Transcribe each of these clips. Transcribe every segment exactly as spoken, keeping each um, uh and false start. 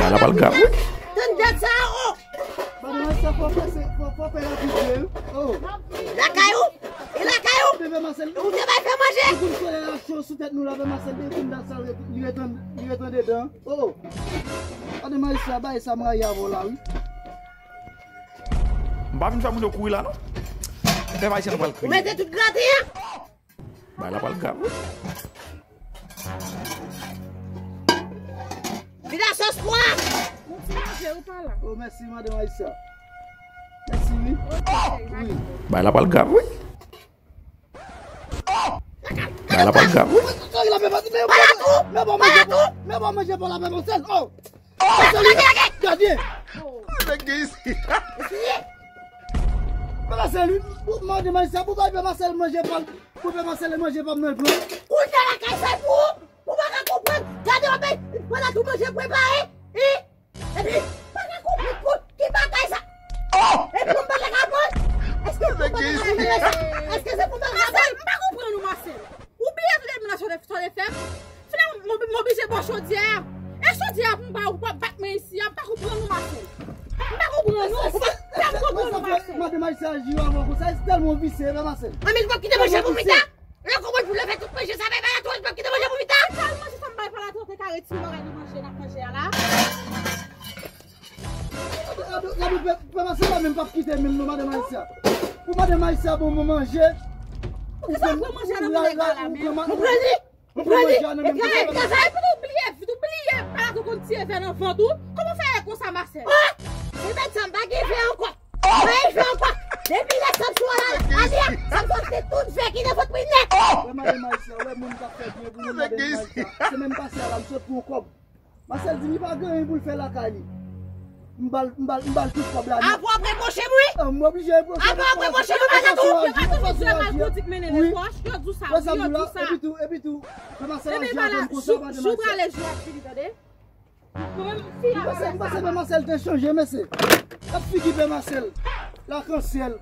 Bagay la pral grav, wi. Tann dat sa, o! Madanm Ayisya, fò fè se, fò, fò fè rapid, wi. O! Lakay ou? E lakay ou? Bebe Marcel. Ou te bay fè manje? Ou konn solèy la cho sou tèt nou la, Bebe Marcel, depi dat sa, li ret, li ret andedan. O! Madanm Ayisya, bagay sa m rayi avè w la, wi. M pa vin fè moun yo kouri la, non. Pèp ayisyen nou pral kriye. Ou mete tout graten an? Bagay la pral grav, wi. Vide sòs pou a. Yon ti manje, ou pa la. O, mèsi, madanm Ayisya. Mèsi, wi. Wi. Bagay la pral grav, wi. Bagay la pral grav, wi. Pale tou! Pale tou! Men bon manje pou, men bon manje pou la, men bon sèl. O! Gade! Nèg gen isi. Pè Masèl, wi, pou mande manje sa, pou bay Pè Masèl manje pa l, pou Pè Masèl manje pa m nan l pran. Kounye a lakay sa pou ou, pou pa ka konprann. Gade w ap pale tou manje prepare, wi. Epi, pa ka konprann pou ki bagay sa. Epi pou m pale ka pran. Èske pou m pale ka pran? Èske se pou m pale ka pran? Masèl, m pa konprann ou, Masèl. Ou bliye tout eliminasyon de, sò de fè? Finalman, m obi-, m oblije bò chodyè a. E chodyè a pou m ba ou, pou w ap bat mwen isi a, m pa konprann ou, Masèl. M pa konprann ou, m pa, m pa konprann ou, Masèl. Madanm Ayisya aji avè w konsa, e tèlman visye, e pa Masèl. Anben, li p ap kite manje pou pita. Lè w konprann pou leve tout manje sa, bay Palato, li p ap kite manje pou pita. Kal manje sa m bay Palato, te ka retire bagay nan manje, nan manje a la. Gade, gade, Pè Masèl la menm p ap kite menm non, madanm Ayisya. Pou madanm Ayisya bon manje. Poukisa w pran manje a nan men nèg la la menm? Ou pran li? Ou pran li? Epi, epi, epi, ou bliye, ou bliye Palato konn tire vè nan vant ou. Kòman fè e konsa, Masèl? O! Ou mèt sa, m pa gen vè ankò. M pa gen vè ankò. Depi lè Samson la, ale a, Samson se tout vè ki nan vant mwen nèt. Wè madanm Ayisya, wè moun k ap fè byen pou nou, madanm Ayisya. Semèn pase a la, m sot pou yon kòb. Masèl di li pa gen anyen pou l fè lakay li. M ba l, m ba l, m ba l tout kòb la nèt. Apre w ap repwoche m, wi. A, m oblije repwoche. Apre w ap repwoche m, wi. Yo pa toujou mal politik mennen lè pòch. Yo di w sa, wi, yo di w sa. Epi tou, epi tou, Pè Masèl ap jwe avè m konsa pandan Masèl. Jou prale, jou ap fini, tande. Mwen menm, fi a. M panse, m panse Pè Masèl te chanje, mesye. Gad figi Pè Masèl. Lakansyèl.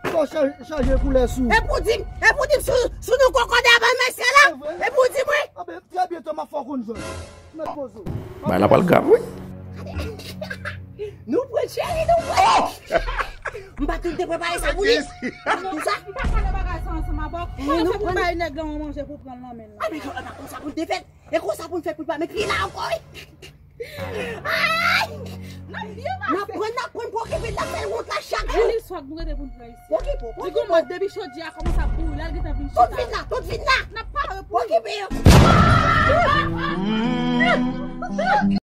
Fò chaje, chaje koulè sou. Epi w di m, epi w di m sou, sou nou kòkòde avè mesye la. Epi w di m, wi. Anben, trè byento, m ap fè w konn jòj. Mèt poze w. Bagay la pral grav, wi. Nou pran cheri, nou pran. M pa t vin te prepare sa pou li. M pa t di sa. M pa pale bagay sa ansanm avè w. Kòman fè pou bay nèg lan yon manje pou pran l nan men l la? A, men jòl la pa konsa pou l te fèt. E konsa pou l fè pou l pa met pye la ankò, wi. Ay! N ap byen pase. N ap pran, n ap pran pou okipe l, n ap fè l wont la chak jou. Ann li swag nou rete pou n pran isi. Okipe w, okipe w. Di gon mòd depi chodyè a kòmanse ap bouri la, l gentan vin chita. Tout vin la, tout vin la. N ap pare pou li. Okipe yo.